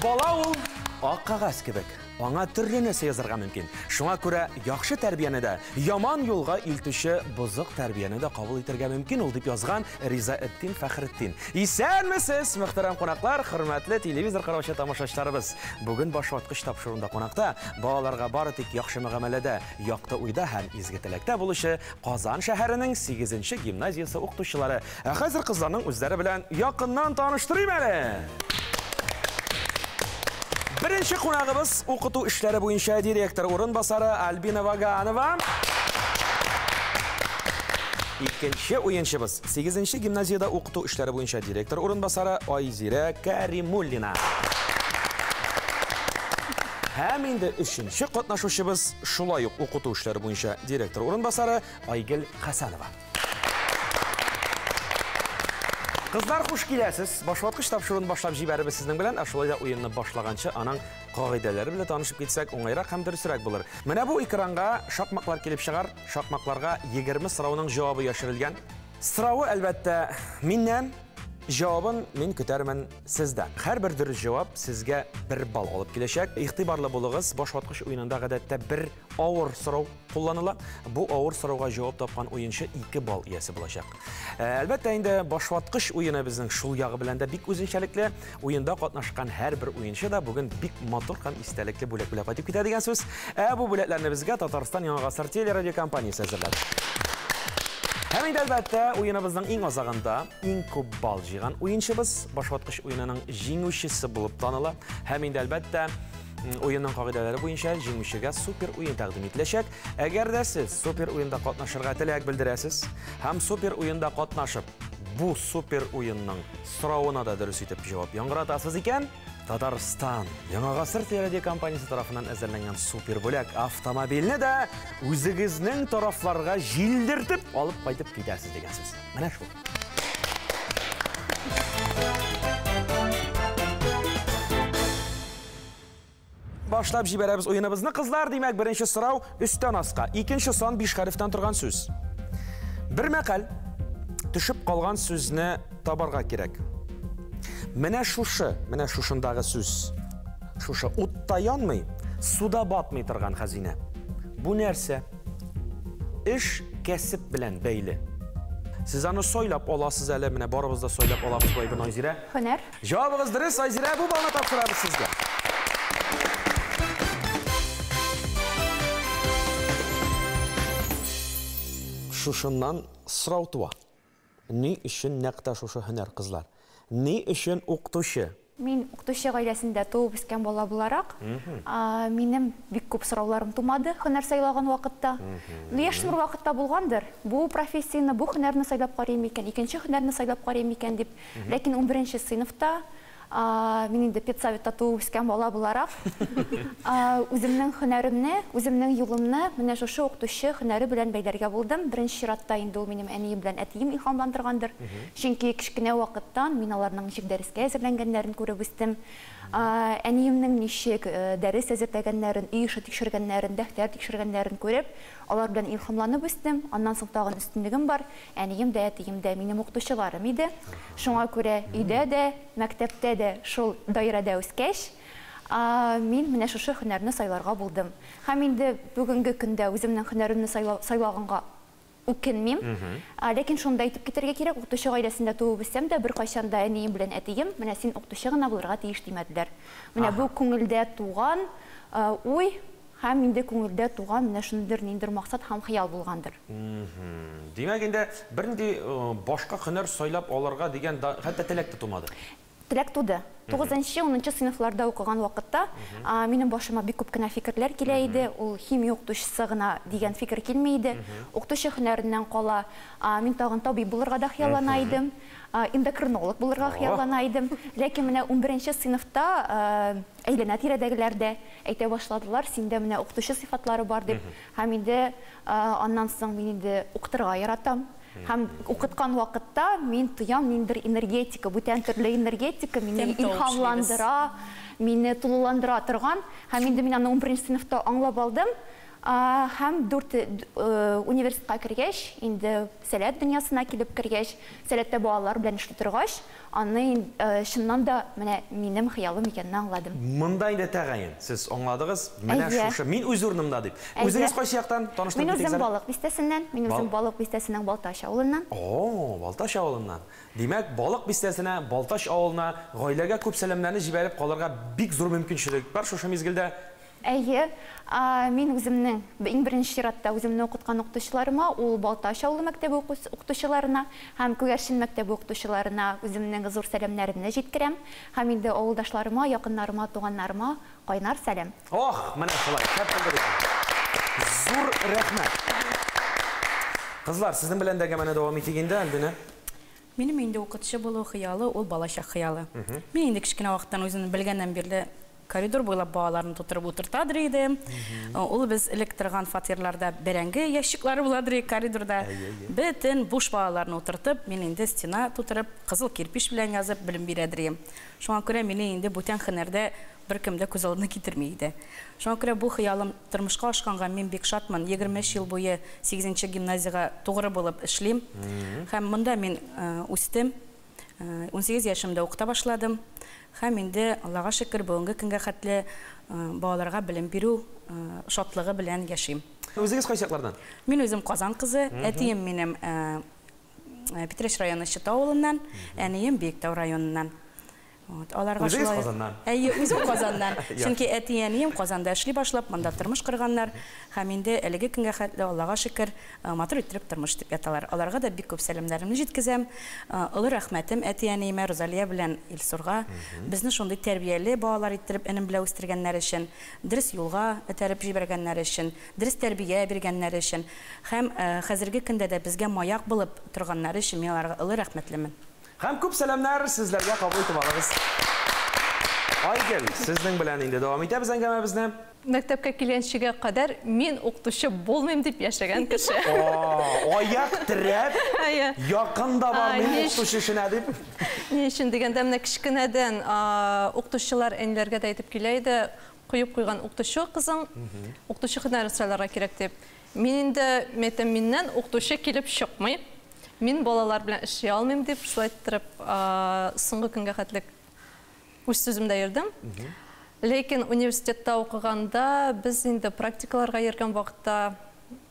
Бала ул ак кәгазь кебек. Аңа төрле нәрсә язарга мөмкин. Шуңа күрә яхшы тәрбияне дә, яман юлга илтүче бозык тәрбияне дә кабул итәргә мөмкин ул, дип язган Ризаэддин Фәхретдин. Исәнмесез, мөхтәрәм кунаклар, хөрмәтле телевизор караучы тамашачыларыбыз. Бүген Башваткыч тапшыруында кунакта балаларга бары тик яхшы мөгамәләдә, якты уйда һәм изге теләктә булучы Казан шәһәренең сигезенче гимназиясе укытучылары. Ә хәзер кызларның үзләре белән якыннан таныштырыйм әле. Беренче кунагыбыз укыту эшләре буенча директор урынбасары Альбина Ваганова. Икенче уенчыбыз 8 гимназиядә укыту эшләре буенча директор урынбасары Айзирә Каримуллина. Һәм инде өченче катнашучыбыз шулай ук укыту эшләре буенча директор урынбасары Айгөл Хәсәнова. Кызлар, хуш киләсез. Башваткыч тапшыруын башлап җибәрербез сезнең белән, ә шулай да уенны башлаганчы аның кагыйдәләре белән танышып китсәк, уңайрак һәм дөресрәк булыр. Менә бу экранга шакмаклар килеп чыгар. Шакмакларга 20 сорауның җавабы яшерелгән. Соравы, әлбәттә, миннән, җавабын мин көтәрмен сездән. Һәрбер дөрес җавап сезгә бер балл алып киләчәк. Игътибарлы булыгыз, башваткыч уенында гадәттә бер авыр сорау кулланыла. Бу авыр сорауга җавап тапкан уенчы 2 балл иясе булачак. Әлбәттә инде башваткыч уены безнең шул ягы белән дә бик үзенчәлекле. Уенда катнашкан һәрбер уенчы да бүген бик матур һәм истәлекле бүләк белән кайтып китә дигән сүз. Ә бу бүләкләрне безгә Татарстан Яңа гасыр телерадиокомпаниясе әзерләде. Һәм инде әлбәттә уеныбызның иң азагында иң күп балл җыйган уенчыбыз башваткыч уенының җиңүчесе булып таныла. Һәм инде әлбәттә уенның кагыйдәләре буенча җиңүчегә супер уен тәкъдим ителәчәк. Әгәр дә сез супер уенда катнашырга теләк белдерәсез һәм супер уенда катнашып, бу супер уенның соравына да дөрес итеп җавап яңгыратасыз икән, Татарстан Яңа гасыр телерадиокомпаниясе тарафыннан әзерләнгән супер бүләк автомобильне дә үзегезнең тарафларга җилдертеп алып кайтып китәсез дигән сүз. Менә шул. Башлап җибәрәбез уеныбызны, кызлар. Димәк, беренче сорау өстән аска. Икенче сан 5 хәрефтән торган сүз. Бер мәкаль. Төшеп калган сүзне табарга кирәк. Менә шушы, менә шушындагы сүз. Шушы утта янмый, суда батмый торган хәзинә. Бу нәрсә? Эш кәсеп белән бәйле. Сез аны сайлап аласыз әле, менә барыбыз да сайлап алабыз бу әйберне, Айзирә. Һөнәр. Җавабыгыз дөрес, Айзирә, бу балны тапшырабыз сезгә. Шушыннан сорау туа. Ни өчен нәкъ тә шушы һөнәр, кызлар? Ни өчен укытучы? Мин укытучы гаиләсендә туып үскән бала буларак, минем бик күп сорауларым тумады һөнәр сайлаган вакытта. Ну, яшьсмер вакытта булгандыр, бу профессияне, бу һөнәрне сайлап карыйм микән, икенче һөнәрне сайлап карыйм микән дип. Ләкин унберенче сыйныфта мин инде педсоветта туып үскән бала буларак, үземнең һөнәремне, үземнең юлымны менә шушы укытучы һөнәре белән бәйләргә булдым. Беренче чиратта инде ул минем әнием белән әтием илһамландыргандыр. Чөнки кечкенә вакыттан мин аларның ничек дәрескә әзерләнгәннәрен күреп үстем. Әниемнең ничек дәрес әзерләгәннәрен, өй эше тикшергәннәрен, дәфтәр тикшергәннәрен күреп, алар белән илһамланып үстем. Аннан соң тагын өстенлегем бар. Әнием дә, әтием дә минем укытучыларым иде. Шуңа күрә өйдә дә, мәктәптә дә шул даирәдә үскәч, мин менә шушы һөнәрне сайларга булдым. Һәм инде бүгенге көндә үземнең һөнәремне сайлаганга үкенмим. Ләкин шуны да әйтеп китәргә кирәк, укытучы гаиләсендә туып үссәм дә, беркайчан да әнием белән әтием, менә син укытучы гына булырга тиеш димәделәр. Менә бу күңелдә туган уй һәм инде күңелдә туган менә шундыйдыр ниндидер максат һәм хыял булгандыр. Димәк, инде бернинди башка һөнәр сайлап алырга дигән хәтта теләк тә тумады? Теләк туды. 9-нчы, 10-нчы сыйныфларда укыган вакытта минем башыма бик күп кенә фикерләр килә иде. Ул химия укытучысы гына дигән фикер килми иде. Укытучы һөнәреннән кала мин тагын табиб булырга да хыяллана идем, эндокринолог булырга хыяллана идем. Ләкин менә 11-нче сыйныфта әйләнә-тирәдәгеләр дә әйтә башладылар, синдә менә укытучы сыйфатлары бар дип. Һәм инде аннан соң мин инде укытырга яратам. Һәм укыткан вакытта мин тоям ниндидер энергетика, бүтән төрле энергетика мине илһамландыра, мине тулыландыра торган. Һәм инде мин аны 11 сыйныфта аңлап алдым. Һәм дүрт университетка кергәч, инде Сәләт дөньясына килеп кергәч, Сәләттә балалар белән эшли торгач, аны чыннан да менә минем хыялым икәнен аңладым. Монда инде тәгаен сез аңладыгыз, менә шушы, мин үз урынымда дип. Үзегез кайсы яктан? Таныштырып китегез әле. Мин үзем Балык Бистәсеннән, мин үзем Балык Бистәсенең Балтач авылыннан. О, Балтач авылыннан. Димәк, Балык Бистәсенә, Балтач авылына, гаиләгә күп сәламнәрне җибәреп калырга бик зур мөмкинчелек бар шушы мизгелдә. Әйе, мин үземнең, иң беренче чиратта үземне укыткан укытучыларыма, ул Балтач авылы мәктәбе укытучыларына һәм Күгәрчен мәктәбе укытучыларына үземнең зур сәламнәремне җиткерәм. Һәм инде авылдашларыма, якыннарыма, туганнарыма кайнар сәлам. Ох, менә шулай, шәп булды бит. Зур рәхмәт. Кызлар, сезнең белән дә әңгәмәне дәвам итик инде, Альбина. Минем инде укытучы булу хыялы, ул балачак хыялы. Мин инде кечкенә вакыттан үземне белгәннән бирле коридор буйлап балаларны тутырып утыртадыр идем. Ул без элек торган фатирларда бәрәңге ящиклары буладыр иде коридорда. Бөтен буш балаларны утыртып, мин инде стена тутырып, кызыл кирпич белән язып белем бирәдер идем. Шуңа күрә мине инде бүтән һөнәрдә беркем дә күз алдына китерми иде. Шуңа күрә бу хыялым тормышка ашканга мин бик шатмын. 23 ел буе сигезенче гимназиягә тугры булып эшлим. Һәм монда мин үстем. 18 яшемдә укыта башладым. Һәм инде, Аллага шөкер, бүгенге көнгә хәтле балаларга белем бирү шатлыгы белән яшим. Үзегез кайсы яклардан? Мин үзем Казан кызы. Әтием минем Питрәч районы Чыта авылыннан, әнием Биектау районыннан. Вот, аларга Үзегез шулай. Казаннан? Әйе, үзем Казаннан. Чөнки әти-әнием Казанда эшли башлап, монда тормыш корганнар. Һәм инде әлеге көнгә хәтле, Аллага шөкер, матур иттереп тормыш итеп яталар. Аларга да бик күп сәламнәремне җиткезәм. Олы рәхмәтем әти-әниемә, Рузалия белән Илсурга. Безне шундый тәрбияле балалар иттереп энем белән үстергәннәре өчен, дөрес юлга этәреп җибәргәннәре өчен, дөрес тәрбия биргәннәре өчен һәм хәзерге көндә дә безгә маяк булып торганнары өчен мин аларга олы рәхмәтлемен. Һәм күп сәламнәр сезләргә, кабул итеп алыгыз. Айгөл, сезнең белән инде дәвам итәбез әңгәмәбезне. Мәктәпкә килгәнчегә кадәр мин укытучы булмыйм дип яшәгән кеше. Аяк терәп, якын да бармыйм укытучы эшенә дип. Ни өчен дигәндә, менә кечкенәдән укытучылар әниләргә дә әйтеп килә иде, коеп куйган укытучы кызың, укытучы һөнәрен сайларга кирәк дип. Мин инде, мәйтәм, миннән укытучы килеп чыкмый. Мин балалар белән эшли алмыйм дип, шулай иттереп, соңгы көнгә хәтлек үз сүземдә йөрдем. Ләкин университетта укыганда, без инде практикаларга йөргән вакытта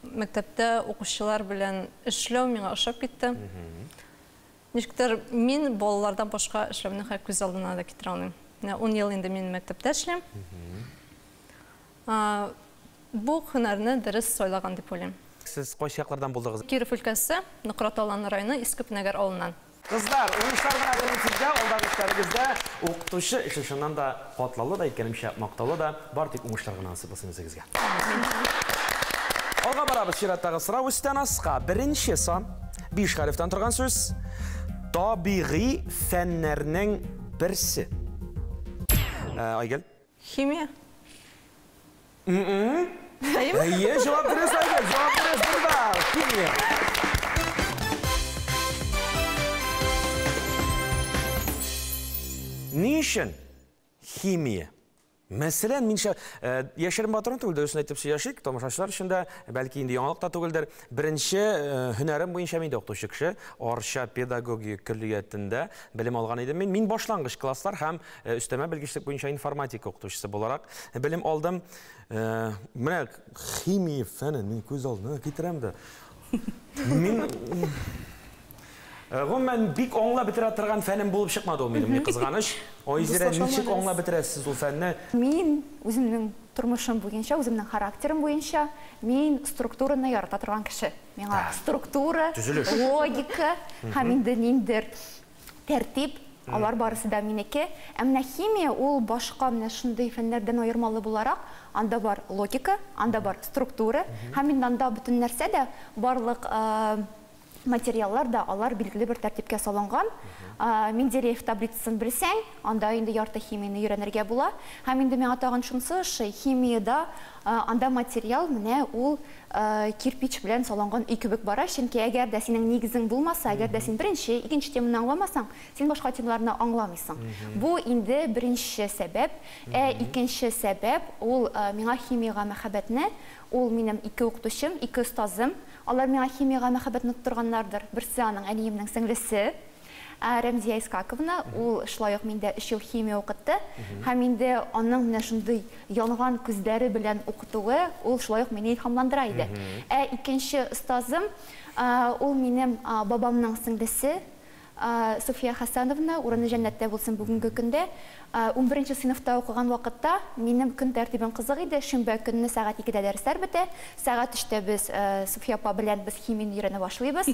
мәктәптә укучылар белән эшләү миңа ошап китте. Ничектер мин балалардан башка эшләүне хәзер күз алдына да китерә алмыйм. Менә 10 ел инде мин мәктәптә эшлим. Бу һөнәрне дөрес сайлаган дип уйлыйм. Сез кайсы яклардан булдыгыз? Киров өлкәсе, Нократ Аланы районы, Иске Пенәгәр авылыннан. Кызлар, уңышлар гына телим сезгә, алдагы эшләрегездә. Укытучы эше чыннан да катлаулы да, әйткәнемчә, мактаулы да. Бар тик уңышлар гына насыйп булсын үзегезгә. Алга барабыз, чираттагы сорау өстән аска. Беренче сан, 5 хәрефтән торган сүз. Табигый фәннәрнең берсе. Айгөл. Химия. Әйе, җавап дөрес, Айгөл, җавап дөрес, бер балл. Химия. Ни өчен химия? Мәсәлән, мин яшерен батырын түгел, дөресен әйтеп сөйләшик, тамашачылар өчен дә, бәлки инде яңалык та түгелдер. Беренче һөнәрем буенча мин дә укытучы кеше, Арча педагогия көллиятендә белем алган идем мин. Мин башлангыч класслар һәм өстәмә белгечлек буенча информатика укытучысы буларак белем алдым. Менә химия фәнен мин күз алдына китерәм дә. Мин гомумән бик аңлап бетерә торган фәнем булып чыкмады ул минем, ни кызганыч. Айзирә, ничек аңлап бетерәсез ул фәнне? Мин үземнең тормышым буенча, үземнең характерым буенча, мин структураны ярата торган кеше. Миңа структура, логика һәм инде ниндидер тәртип, алар барысы да минеке. Ә менә химия ул башка менә шундый фәннәрдән аермалы буларак, анда бар логика, анда бар структура, һәм инде анда бөтен нәрсә дә, барлык Материаллар да алар билгеле бер тәртипкә салынган. Менделеев таблицасын белсәң, анда инде ярты химияне өйрәнергә була. Һәм инде миңа тагын шунысы ошый, химиядә анда материал менә ул кирпич белән салынган өй кебек бара, чөнки әгәр дә синең нигезең булмаса, әгәр дә син беренче, икенче теманы аңламасаң, син башка темаларны аңламыйсың. Бу инде беренче сәбәп. Ә икенче сәбәп ул миңа химиягә мәхәббәтне, ул минем ике укытучым, ике остазым. Алар миңа химиягә мәхәббәтне тоттырганнардыр. Берсе аның әниемнең сеңлесе, Рәмзия Искаковна, ул шулай ук миндә 3 ел химия укытты. Һәм инде аның менә шундый янган күзләре белән укытуы, ул шулай ук мине илһамландыра иде. Ә икенче остазым, ул минем бабамның сеңлесе, София Хасановна, урыны җәннәттә булсын бүгенге көндә. 11 сыйныфта укыган вакытта минем көн тәртибем кызык иде. Шимбә көнне сәгать 2-дә дәресләр бетә. Сәгать 3-тә без София апа белән без химияне өйрәнә башлыйбыз.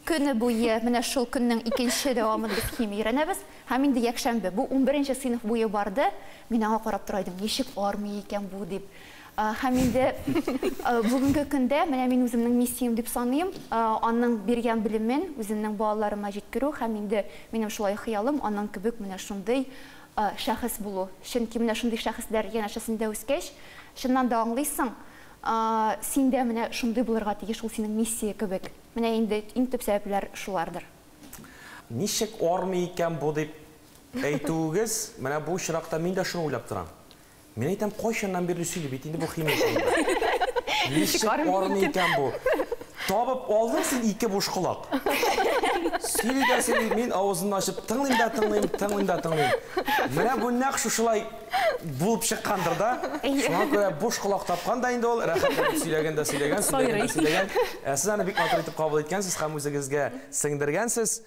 Көне буе менә шул көннең икенче дәвамын без химия өйрәнәбез. Һәм инде якшәмбе. Бу 11 сыйныф буе барды. Мин аңа карап тора идем, ничек армый икән бу дип. Һәм инде бүгенге көндә менә мин үземнең миссиям дип саныйм, аның биргән белемен үземнең балаларыма җиткерү һәм инде минем шулай хыялым аның кебек менә шундый шәхес булу. Чөнки менә шундый шәхесләр янәшәсендә үскәч, чыннан да аңлыйсың, син дә менә шундый булырга тиеш, ул синең миссия кебек. Менә инде иң төп сәбәпләр шулардыр. Ничек армый икән бу дип әйтүегез, менә бу очракта мин дә шуны уйлап торам. Мин әйтәм, кайчаннан бирле сөйли бит инде бу химия турында. Ничек армый икән бу? Табып алдың син ике буш колак. Сөйли дә сөйли, мин авызымны ачып тыңлыйм да тыңлыйм, тыңлыйм да тыңлыйм. Менә бу нәкъ шушылай булып чыккандыр да. Шуңа күрә буш колак тапкан да инде ул, рәхәтләнеп сөйләгән дә сөйләгән, сөйләгән дә сөйләгән. Сез аны бик матур итеп кабул иткәнсез һәм үзегезгә сеңдергәнсез.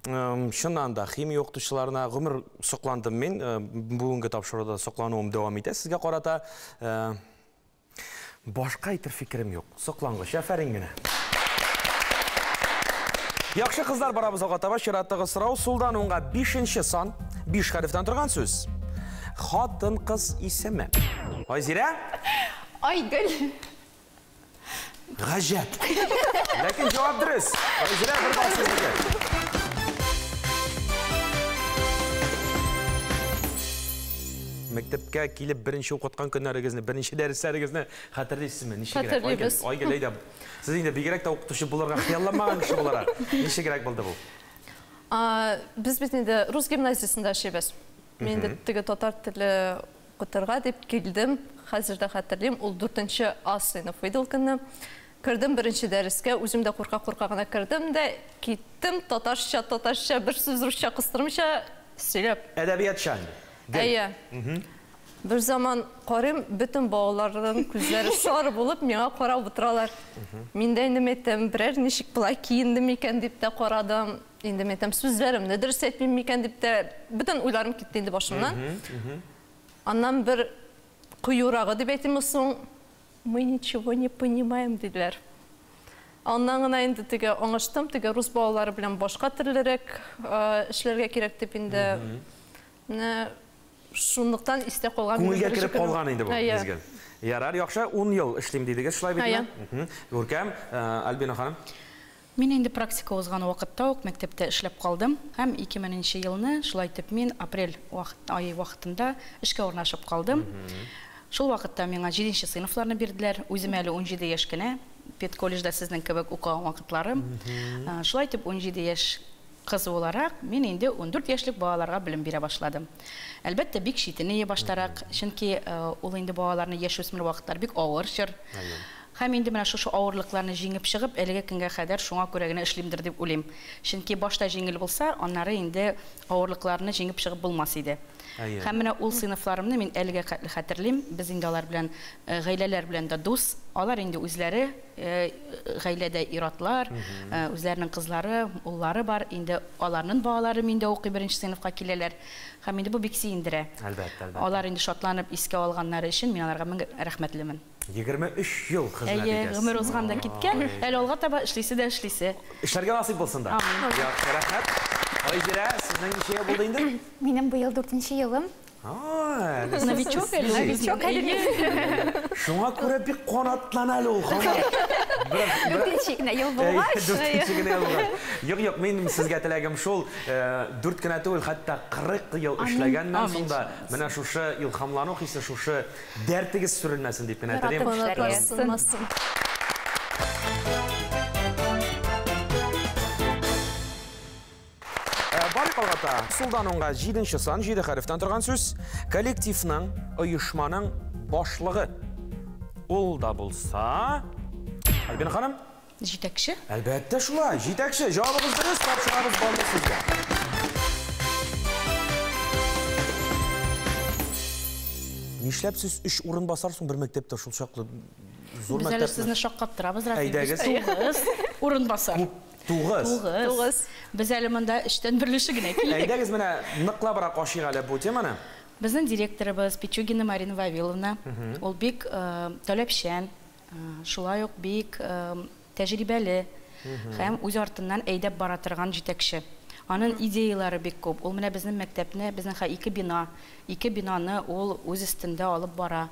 Чыннан да химия укытучыларына гомер сокландым мин. Бүгенге тапшыруда соклануым дәвам итә сезгә карата. Башка әйтер фикерем юк. Соклангыч, афәрин генә. Яхшы кызлар, барабыз алга таба. Чираттагы сорау сулдан уңга 5-нче сан, 5 хәрефтән торган сүз. Хатын-кыз исеме. Айзирә? Айгөл. Гаҗәп. Ләкин җавап дөрес. Айзирә, бер балл сезнеке. Мәктәпкә килеп беренче укыткан көннәрегезне, беренче дәресләрегезне хәтерлисезме? Ничегрәк? Айгөл, әйдә. Сез инде бигрәк тә укытучы булырга хыялланмаган кеше буларак, ничегрәк булды бу? Без бит инде рус гимназиясендә эшлибез. Мин инде теге татар теле укытырга дип килдем. Хәзер дә хәтерлим, ул 4 А сыйныф иде ул көнне. Кердем беренче дәрескә, үзем дә курка-курка гына кердем дә киттем татарча, татарча бер сүз русча кыстырмыйча сөйләп. Әдәбиятча. Әйе. Бер заман карыйм, бөтен балаларның күзләре шар булып миңа карап утыралар. Мин дә инде әйтәм, берәр ничек болай киендем икән дип тә карадым. Инде әйтәм, сүзләремне дөрес әйтмим микән дип тә бөтен уйларым китте инде башымнан. Аннан бер кыюрагы дип әйтим соң, мы ничего не понимаем диделәр. Аннан гына инде теге аңыштым, теге рус балалары белән башка төрлерәк эшләргә кирәк дип инде. Менә шунлыктан истә калган. Күңелгә кереп калган инде бу мизгел. Ярар, яхшы, 10 ел эшлим дидегез, шулай бит? Күркәм, Альбина ханым. Мин инде практика узган вакытта ук мәктәптә эшләп калдым һәм 2000 елны шулай итеп мин апрель ае вакытында эшкә урнашып калдым. Шул вакытта миңа 7 сыйныфларны бирделәр. Үзем әле 17 яшь кенә, педколледжда сезнең кебек укыган вакытларым. Шулай итеп 17 яшь кыз буларак мин инде 14 яшьлек балаларга белем бирә башладым. Әлбәттә, бик читен баштарак, чөнки ул инде балаларны яшүсмер вакытлар бик авыр чор. Һәм инде менә шушы авырлыкларны җиңеп чыгып, әлеге көнгә кадәр шуңа күрә генә эшлимдер дип уйлыйм. Чөнки башта җиңел булса, аннары инде авырлыкларны җиңеп чыгып булмас иде. Һәм менә ул сыйныфларымны мин әлегә хәтерлим. Без инде алар белән гаиләләр белән дә дус. Алар инде үзләре гаиләдә ир-атлар, үзләренең кызлары, уллары бар. Инде аларның балалары миндә укый, беренче сыйныфка киләләр. Һәм инде бу бик сөендерә. Әлбәттә, әлбәттә. Алар инде шатланып искә алганнары өчен мин аларга мең рәхмәтлемен. 23 ел хезмәт итәсез. Гомер узган да киткән. Әле алга таба эшлисе дә эшлисе. Эшләргә насыйп булсын да. Яхшы, рәхмәт. Айзирә, сезнең ничә ел булды инде? Минем быел 4-нче елым. Новичок әле. Новичок әле. Шуңа күрә бик канатлана әле ул, ханым. Дүртенче генә ел булгач. Дүртенче генә ел булгач. Юк, юк, мин сезгә теләгем шул, 4 кенә түгел, хәтта 40 ел эшләгәннән соң да менә шушы илһамлану хисе, шушы дәртегез сүрелмәсен дип кенә телим. Сынмасын. Барык алгата, сулдан уңга 7 сан, 7 хәрефтән торган сүз, коллективның, оешманың башлыгы. Ул да булса, Альбина ханым? Җитәкче. Әлбәттә шулай, җитәкче. Җавабыгыз дөрес, тапшырабыз балны сезгә. Нишләп сез 3 урын басарсың бер мәктәптә шул чаклы зур Без әле мәктәпне? сезне шаккаттырабыз, Рафил. Без Әйдәгез. 9 урын басар. 9. 9. Без әле монда 3-тән берлеше генә килдек. Әйдәгез менә ныклабрак ачыйк әле бу теманы. Безнең директорыбыз Пичугина Марина Вавиловна, ул бик таләпчән, шулай ук бик тәҗрибәле һәм үз артыннан әйдәп бара торган җитәкче. Аның идеялары бик күп. Ул менә безнең мәктәпне, безнең ике бина, ике бинаны ул үз өстендә алып бара.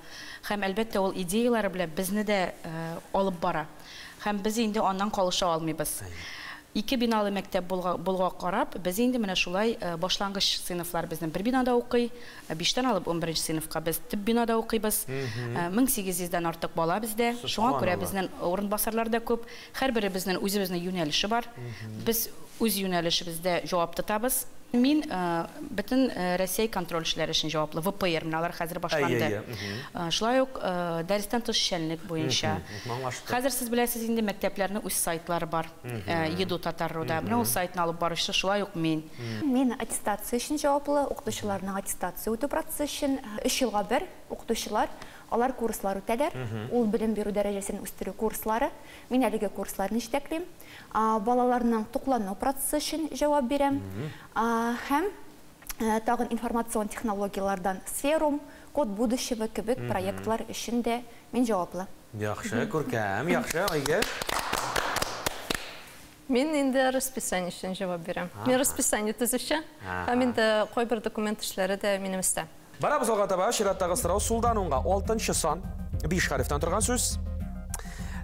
Һәм әлбәттә ул идеялары белән безне дә алып бара. Һәм без инде аннан калыша алмыйбыз. Ике биналы мәктәп булга карап, без инде менә шулай башлангыч сыйныфлар безнең бер бинада укый, 5-тән алып 11 сыйныфка без төп бинада укыйбыз. 1800-дән артык бала бездә. Шуңа күрә безнең урынбасарлар да күп. Һәрберебезнең үзебезнең юнәлеше бар. Без үз юнәлешебездә җавап тотабыз. Мин бөтен Россия контроль эшләре өчен җаваплы. ВПР менә алар хәзер башланды. Шулай ук дәрестән тыш эшчәнлек буенча. Хәзер сез беләсез инде мәктәпләрнең үз сайтлары бар. Еду Татарруда. Менә ул сайтны алып баручы шулай ук мин. Мин аттестация өчен җаваплы, укытучыларның аттестация үтү процессы өчен 3 елга бер укытучылар алар курслар үтәләр. Ул белем бирү дәрәҗәсен үстерү курслары. Мин әлеге курсларны җитәклим. Балаларның туклану процессы өчен җавап бирәм. Һәм тагын информацион технологиялардан Сферум, Код будущего кебек проектлар өчен дә мин җаваплы. Яхшы, күркәм, яхшы, Айгөл. Мин инде расписание өчен җавап бирәм. Мин расписание төзүче, һәм инде кайбер документ эшләре дә минем өстә. Барабыз алга таба, чираттагы сорау сулдан уңга 6 сан, 5 хәрефтән торган сүз.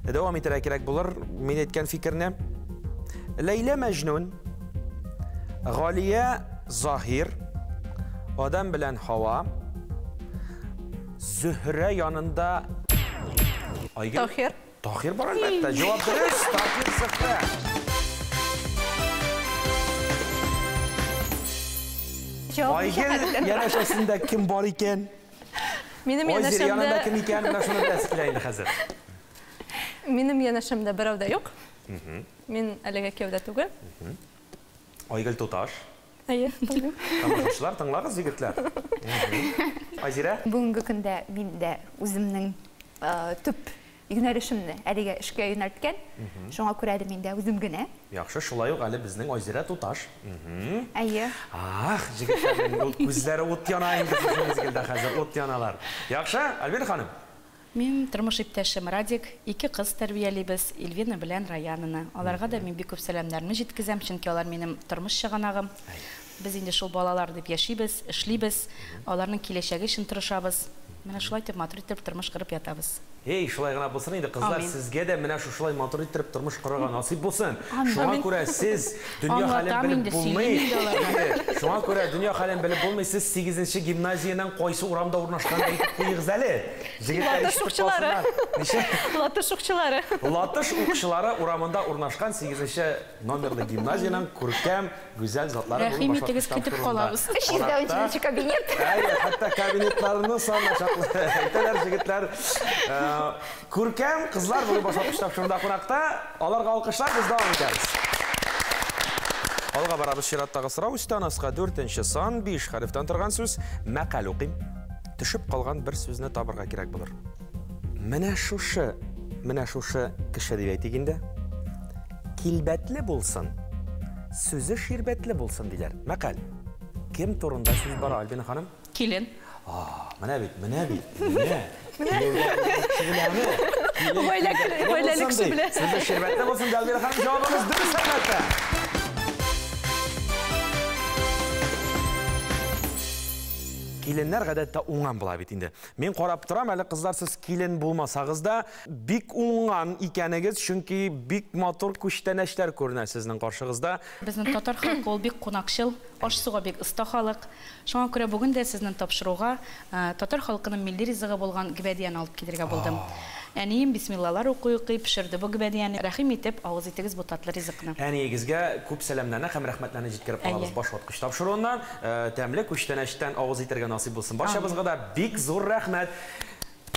Дәвам итәргә кирәк булыр мин әйткән фикерне. Ләйлә Мәҗнүн, Галия Заһир, Адам белән Һава, Зөһрә янында Айгөл. Таһир. Таһир бар әлбәттә. Җавап дөрес, Таһир Зөһрә. Айгөл янәшәсендә кем бар икән? Минем Айзер янында янәшәмдә кем икән? Менә шуны беләсе килә инде хәзер. Минем янәшәмдә берәү дә юк. Мин әлегә кияүдә түгел. Айгөл туташ. Әйе. Тамашачылар, тыңлагыз, егетләр. Айзирә? Бүгенге көндә мин дә үземнең төп юнәлешемне әлегә эшкә юнәлткән. Шуңа күрә әле мин дә үзем генә. Яхшы, шулай ук әле безнең Айзирә туташ. Әйе. Ах, егетләрнең күзләре ут яна инде шушы мизгелдә хәзер, ут яналар. Яхшы, Альбина ханым. Мин тормыш иптәшем Радик, ике кыз тәрбиялибез, Эльвина белән Раянаны. Аларга да мин бик күп сәламнәрне җиткезәм, чөнки алар минем тормыш чыганагым. Без инде шул балалар дип яшибез, эшлибез, аларның киләчәге өчен тырышабыз. Менә шулай итеп матур итеп тормыш корып ятабыз. Эй, шулай гына булсын инде, кызлар, сезгә дә менә шушылай матур итеп тормыш корырга насыйп булсын. Шуңа күрә сез дөнья хәлен белеп булмый. Шуңа күрә дөнья хәлен белеп булмый, сез 8-нче гимназиянең кайсы урамда урнашканын әйтеп куегыз әле. Җегетләр Латыш укчылары. Латыш укчылары. Латыш укчылары урамында урнашкан 8-нче номерлы гимназиянең күркәм, гүзәл затлары Рәхим итегез, көтеп калабыз. 313 кабинет. Әйе, хәтта кабинетларының санына чаклы әйтәләр җегетләр. Күркәм кызлар бүген башлап тапшыруда кунакта. Аларга алкышлар, без дәвам итәбез. Алга барабыз, чираттагы сорау өстән аска 4 сан, 5 хәрефтән торган сүз. Мәкаль укыйм. Төшеп калган бер сүзне табырга кирәк булыр. Менә шушы, менә шушы кеше дип әйтик инде. Килбәтле булсын, сүзе ширбәтле булсын диләр. Мәкаль. Кем турында сүз бара, Альбина ханым? Килен. Менә бит, менә бит, менә. Гаиләле кеше белә. Сүзе ширбәтле булсын, Альбина ханым, җавабыгыз дөрес, әлбәттә. Киленнәр гадәттә уңган була бит инде. Мин карап торам, әле кызлар сез килен булмасагыз да, бик уңган икәнегез, чөнки бик матур күчтәнәчләр күренә сезнең каршыгызда. Безнең татар халкы ул бик кунакчыл, аш-суга бик оста халык. Шуңа күрә бүген дә сезнең тапшыруга татар халкының милли ризыгы булган гөбәдияне алып килергә булдым. Әнием бисмиллалар укый-укый пешерде бу гөбәдияне. Рәхим итеп, авыз итегез бу татлы ризыкны. Әниегезгә күп сәламнәрне һәм рәхмәтләрне җиткереп калабыз Башваткыч тапшыруыннан. Тәмле күчтәнәчтән авыз итәргә насыйп булсын. Барчабызга да бик зур рәхмәт.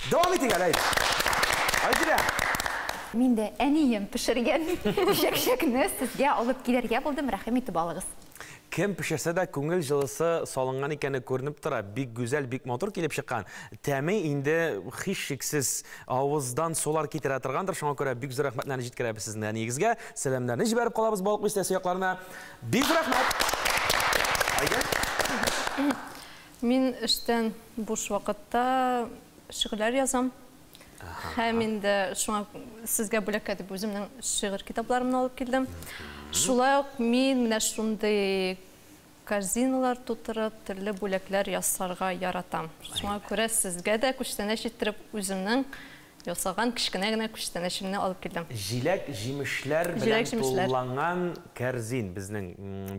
Дәвам итик әле, әйдә. Айзилә. Мин дә әнием пешергән чәкчәкне сезгә алып килергә булдым. Рәхим итеп алыгыз. Кем пешерсә дә күңел җылысы салынган икәне күренеп тора. Бик гүзәл, бик матур килеп чыккан. Тәме инде һичшиксез авыздан сулар китерә торгандыр. Шуңа күрә бик зур рәхмәтләрне җиткерәбез сезнең әниегезгә. Сәламнәрне җибәреп калабыз Балык Бистәсе якларына. Бик зур рәхмәт. Айгөл. Мин эштән буш вакытта шигырьләр язам. Һәм инде шуңа сезгә бүләккә дип үземнең шигырь китапларымны алып килдем. Шулай ук мин менә шундый корзиналар тутырып, төрле бүләкләр ясарга яратам. Шуңа күрә сезгә дә күчтәнәч иттереп үземнең ясаган кечкенә генә күчтәнәчемне алып килдем. Җиләк җимешләр белән тулланган кәрзин безнең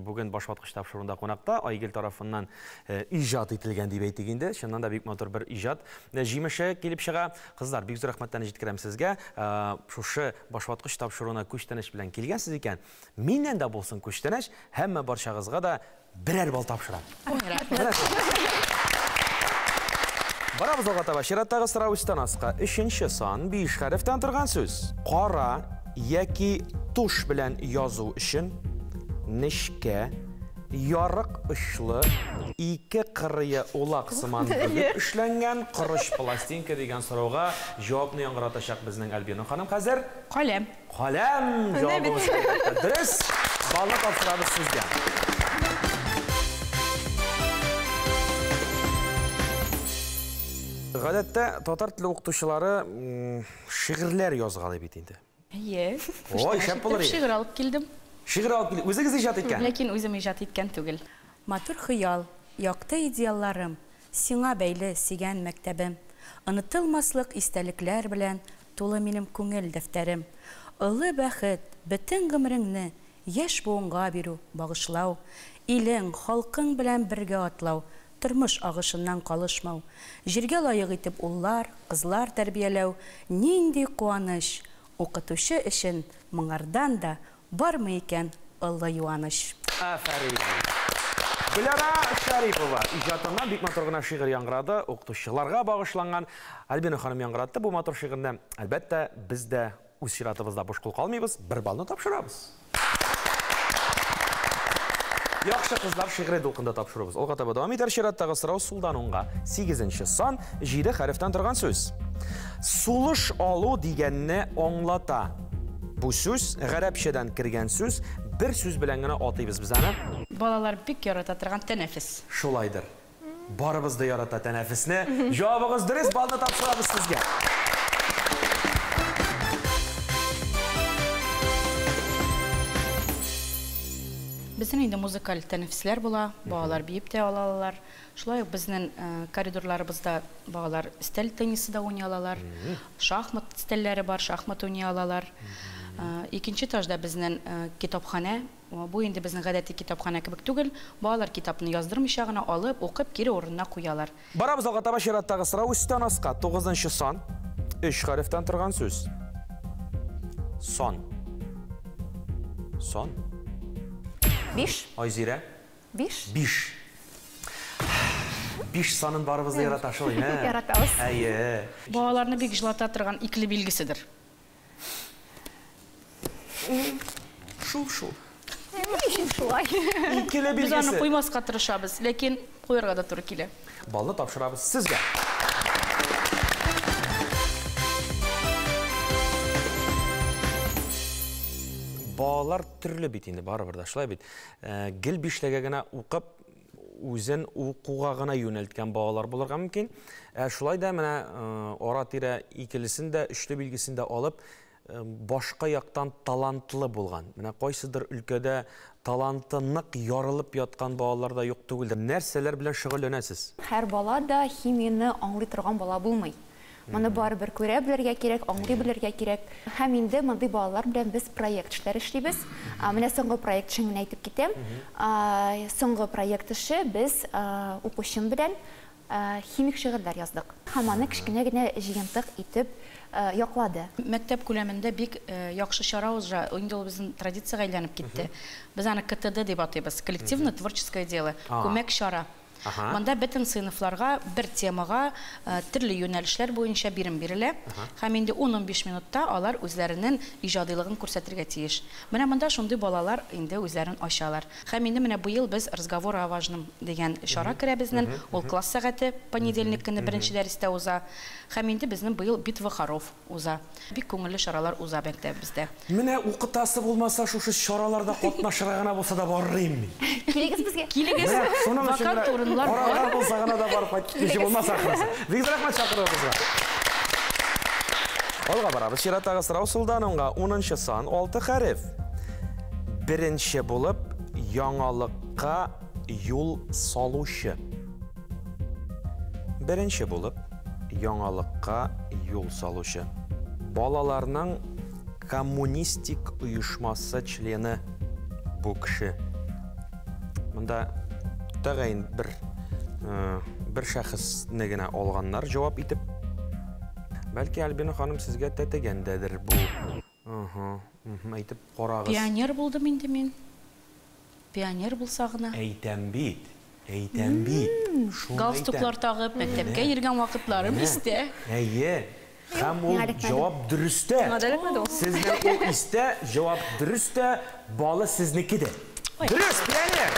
бүген Башваткыч тапшыруында кунакта Айгөл тарафыннан иҗат ителгән дип әйтик инде. Чыннан да бик матур бер иҗат җимеше килеп чыга. Кызлар, бик зур рәхмәтләрне җиткерәм сезгә. Шушы Башваткыч тапшыруына күчтәнәч белән килгәнсез икән, миннән дә булсын күчтәнәч, һәммә барчагызга да берәр бал тапшырам. Барабыз алга таба. Чираттагы сорау өстән аска. Өченче сан, 5 хәрефтән торган сүз. Кара яки туш белән язу өчен нечкә, ярык очлы, ике кырые улак сыман бөгеп эшләнгән корыч пластинка дигән сорауга җавапны яңгыратачак безнең Альбина ханым хәзер. Каләм. Каләм җавабыбыз дөрес. Балны тапшырабыз сезгә. Гадәттә татар теле укытучылары шигырьләр язгалый бит инде. Әйе. Ой, шәп булыр. Шигырь алып килдем. Шигырь алып килдем. Үзегез иҗат иткән? Ләкин үзем иҗат иткән түгел. Матур хыял, якты идеалларым, сиңа бәйле сөйгән мәктәбем. Онытылмаслык истәлекләр белән тулы минем күңел дәфтәрем. Олы бәхет, бөтен гомереңне яшь буынга бирү, багышлау, илең, халкың белән бергә атлау, тормыш агышыннан калышмау, җиргә лаек итеп уллар, кызлар тәрбияләү, нинди куаныч, укытучы өчен моңардан да бармы икән олы юаныч. Афәрин. Гөлара Шәрипова иҗатыннан бик матур гына шигырь яңгырады, укытучыларга багышланган. Альбина ханым яңгыратты бу матур шигырьне. Әлбәттә, без дә үз чиратыбызда буш кул калмыйбыз, бер балны тапшырабыз. Яхшы кызлар шигъри дулкында тапшырабыз. Алга таба дәвам итәр чираттагы сорау сулдан уңга. 8 сан, 7 хәрефтән торган сүз. Сулыш алу дигәнне аңлата. Бу сүз гарәпчәдән кергән сүз, бер сүз белән генә атыйбыз без аны. Балалар бик ярата торган тәнәфес. Шулайдыр. Барыбыз да ярата тәнәфесне. Җавабыгыз дөрес, балны тапшырабыз сезгә. Безнең инде музыкаль тәнәфесләр була, балалар биеп тә алалар. Шулай ук безнең коридорларыбызда балалар өстәл теннисы да уйный алалар, шахмат өстәлләре бар, шахмат уйный алалар. Икенче этажда безнең китапханә, бу инде безнең гадәти китапханә кебек түгел, балалар китапны яздырмыйча гына алып, укып, кире урынына куялар. Барабыз алга таба чираттагы сорау өстән аска. 9 сан, 3 хәрефтән торган сүз. Сан. Сан. 5. Айзирә. 5. 5. 5 санын барыбыз да ярата шул, ә? Яратабыз. Әйе. Балаларны бик җылата торган икле билгеседер. Шул-шул. Ни өчен шулай? Икеле Без аны билгесе. куймаска тырышабыз, ләкин куярга да туры килә. Балны тапшырабыз сезгә. Балалар төрле бит инде, барыбер дә шулай бит. Гел бишлегә генә укып, үзен укуга гына юнәлткән балалар булырга мөмкин. Шулай да менә ара-тирә икелесен дә, өчле билгесен дә алып, башка яктан талантлы булган? Менә кайсыдыр өлкәдә таланты нык ярылып яткан балалар да юк түгелдер. Нәрсәләр белән шөгыльләнәсез? Һәр бала да химияне аңлый торган бала булмый. Моны барыбер күрә белергә кирәк, аңлый белергә кирәк. Һәм инде мондый балалар белән без проект эшләр эшлибез. Менә соңгы проект эшен генә әйтеп китәм. Соңгы проект эше без укучым белән химик шигырьләр яздык. Һәм аны кечкенә генә җыентык итеп яклады. Мәктәп күләмендә бик яхшы чара уза, инде ул безнең традициягә әйләнеп китте. Без аны КТД дип атыйбыз, коллективно-творческое дело, күмәк чара. Монда бөтен сыйныфларга бер темага төрле юнәлешләр буенча бирем бирелә. Һәм инде 10-15 минутта алар үзләренең иҗадилыгын күрсәтергә тиеш. Менә монда шундый балалар инде үзләрен ачалар. Һәм инде менә быел без «Разговор о важном» дигән чара керә безнең. Ул класс сәгате понедельник көне беренче дәрестә уза. Һәм инде безнең быел «Битва хоров» уза. Бик күңелле чаралар уза мәктәбебездә. Менә укытасы булмаса, шушы чараларда катнашырга гына булса да барырым мин. Килегез безгә. Килегез. Вакант урыннар бар. Карарга булса гына да барып кайтып булмаса ахрысы. Бик рәхмәт чакыруыгызга. Алга барабыз. Чираттагы сорау сулдан уңга 10 сан, 6 хәреф. Беренче булып яңалыкка юл салучы. Беренче булып яңалыкка юл салучы. Балаларның коммунистик оешмасы члены бу кеше. Монда тәгаен бер шәхесне генә алганнар җавап итеп. Бәлки Альбина ханым сезгә тәтегәндәдер бу. Әйтеп карагыз. Пионер булдым инде мин. Пионер булса гына. Әйтәм бит. Әйтәм бит. Галстуклар тагып, мәктәпкә йөргән вакытларым истә. Әйе. Һәм ул җавап дөрестә. Сезнең ул истә, җавап дөрестә, балы сезнеке дә. Дөрес, пионер!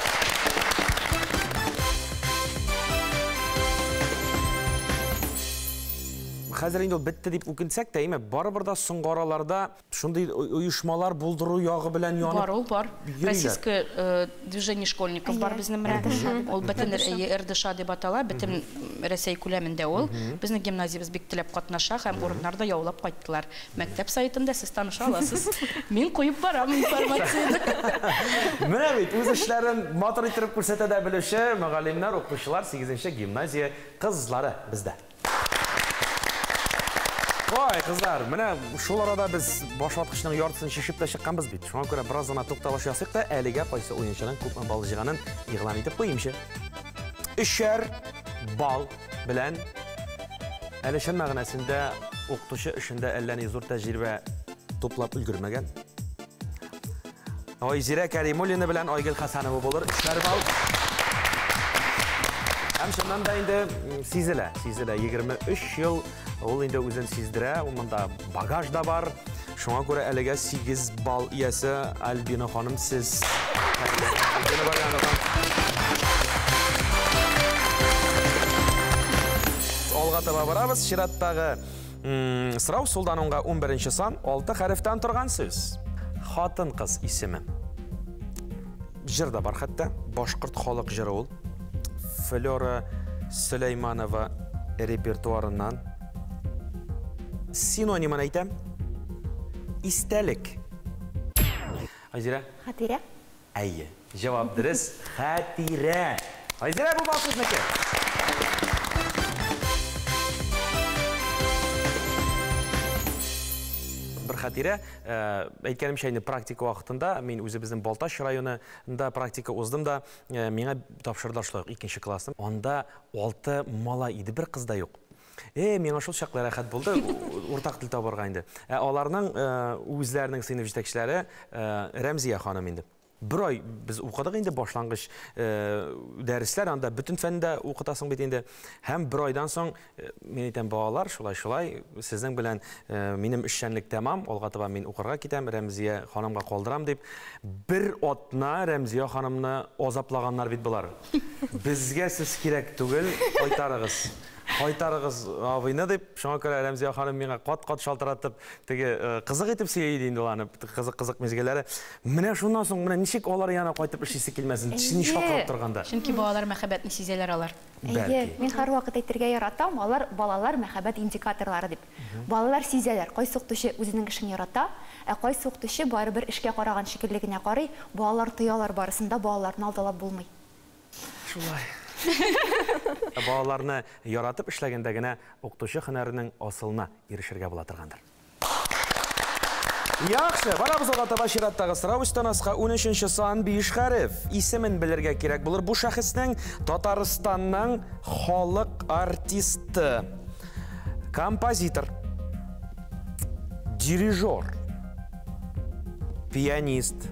Хәзер инде ул бетте дип үкенсәк тә, әйме, барыбер да соңгы араларда шундый оешмалар булдыру ягы белән янып. Бар, ул бар. Российское движение школьников бар безнең менә. Ул бөтен РДШ дип атала, бөтен Рәсәй күләмендә ул. Безнең гимназиябез бик теләп катнаша һәм урыннарда яулап кайттылар. Мәктәп сайтында сез таныша аласыз. Мин куеп барам информацияне. Менә бит үз эшләрен матур итеп күрсәтә дә белүче мөгаллимнәр, укытучылар 8-нче гимназия кызлары бездә. Ой, кызлар, менә шул арада без башваткычның яртысын шешеп тә чыкканбыз бит. Шуңа күрә бераз гына тукталыш ясыйк та, әлегә кайсы уенчының күпме балл җыйганын игълан итеп куйыймчы. 3 балл белән әле чын мәгънәсендә укытучы эшендә әллә ни зур тәҗрибә туплап өлгермәгән. Айзирә Кәримуллина белән Айгөл Хәсәнова булыр. 3 балл. Һәм чыннан да инде сизелә, сизелә. 23 ел ул инде үзен сиздерә, ул монда багаж да бар. Шуңа күрә әлегә 8 балл иясе Альбина ханым сез. Алга таба барабыз. Чираттагы сорау сулдан уңга 11 сан, 6 хәрефтән торган сүз. Хатын-кыз исеме. Җыр да бар хәтта, башкорт халык җыры ул. Флера Сөләйманова репертуарыннан. Синонимын әйтәм. Истәлек. Айзирә? Хатирә. Әйе. Җавап дөрес. Хатирә. Айзирә, бу балл сезнеке. Бер хатирә, әйткәнемчә инде практика вакытында мин үзебезнең Балтач районында практика уздым да, миңа тапшырдылар шулай ук 2-нче классны. Анда 6 малай иде, бер кыз да юк. Миңа шул чаклы рәхәт булды, уртак тел табарга инде. Аларның үзләренең сыйныф җитәкчеләре Рәмзия ханым инде. Бер ай без укыдык инде башлангыч дәресләр, анда бөтен фәндә укытасың бит инде. Һәм бер айдан соң мин әйтәм, балалар, шулай-шулай, сезнең белән минем эшчәнлек тәмам, алга таба мин укырга китәм, Рәмзия ханымга калдырам дип. Бер атна Рәмзия ханымны азаплаганнар бит болар. Безгә сез кирәк түгел, кайтарыгыз. Кайтарыгыз абыйны дип, шуңа күрә Рәмзия ханым миңа кат-кат шалтыратып, теге кызык итеп сөйли иде инде ул аны, кызык-кызык мизгелләре. Менә шуннан соң менә ничек алар янына кайтып эшлисе килмәсен, сине чакырып торганда. Чөнки балалар мәхәббәтне сизәләр алар. Әйе, мин һәрвакыт әйтергә яратам, алар балалар мәхәббәт индикаторлары дип. Балалар сизәләр, кайсы укытучы үзенең эшен ярата, ә кайсы укытучы барыбер эшкә караган шикелле генә карый, балалар тоялар барысын да, балаларны алдалап булмый. Шулай. Балаларны яратып эшләгәндә генә укытучы һөнәренең асылына ирешергә була торгандыр. Яхшы, барабыз алга таба чираттагы сорау өстән аска 13 сан 5 хәреф. Исемен белергә кирәк булыр бу шәхеснең Татарстанның халык артисты, композитор, дирижер, пианист.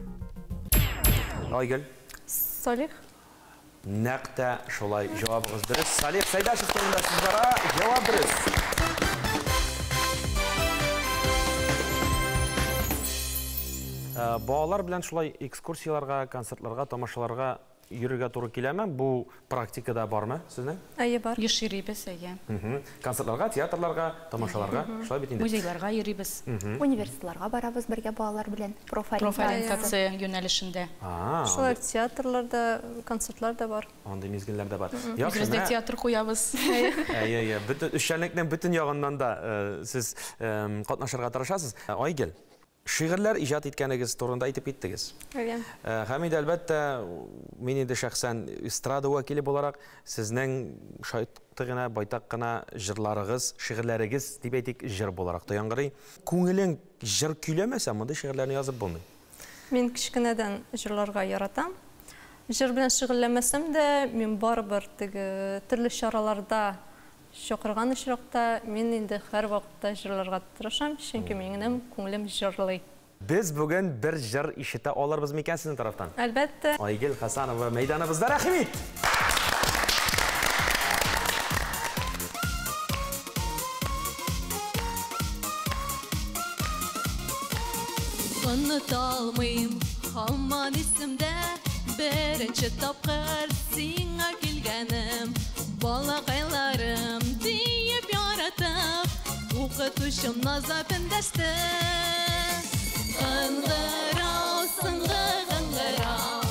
Айгөл. Салих. Нәкъ тә шулай, җавабыгыз дөрес. Салих Сәйдәшев турында сүз бара, җавап дөрес. Балалар белән шулай экскурсияләргә, концертларга, тамашаларга йөрергә туры киләме? Бу практикада бармы сезнең? Әйе, бар. Еш йөрибез, әйе. Концертларга, театрларга, тамашаларга, шулай бит инде. Музейларга йөрибез. Университетларга барабыз бергә балалар белән. Профориентация юнәлешендә. Шулай театрларда, концертлар да бар. Андый мизгелләр дә бар. Үзебез дә театр куябыз. Әйе, әйе. Бөтен эшчәнлекнең бөтен ягыннан да сез катнашырга тырышасыз. Айгөл, шигырьләр иҗат иткәнегез турында әйтеп киттегез. Әйе. Һәм инде әлбәттә, мин инде шәхсән эстрада вәкиле буларак сезнең шайтты гына, байтак кына җырларыгыз, шигырьләрегез дип әйтик, җыр буларак та яңгырый. Күңелең җыр көйләмәсә, мондый шигырьләрне язып булмый. Мин кечкенәдән җырларга яратам. Җыр белән шөгыльләнмәсәм дә, мин барыбер теге төрле чараларда чакырган очракта мин инде һәрвакытта җырларга тырышам, чөнки минем күңелем җырлый. Без бүген бер җыр ишетә алырбыз микән сезнең тарафтан? Әлбәттә. Айгөл Хасанова мәйданыбызда, рәхим ит! Оныта алмыйм, һаман исемдә, беренче тапкыр сиңа килгәнем. Балакайларым диеп яратып, укытучым назлап эндәште. Кыңгырау, соңгы кыңгырау,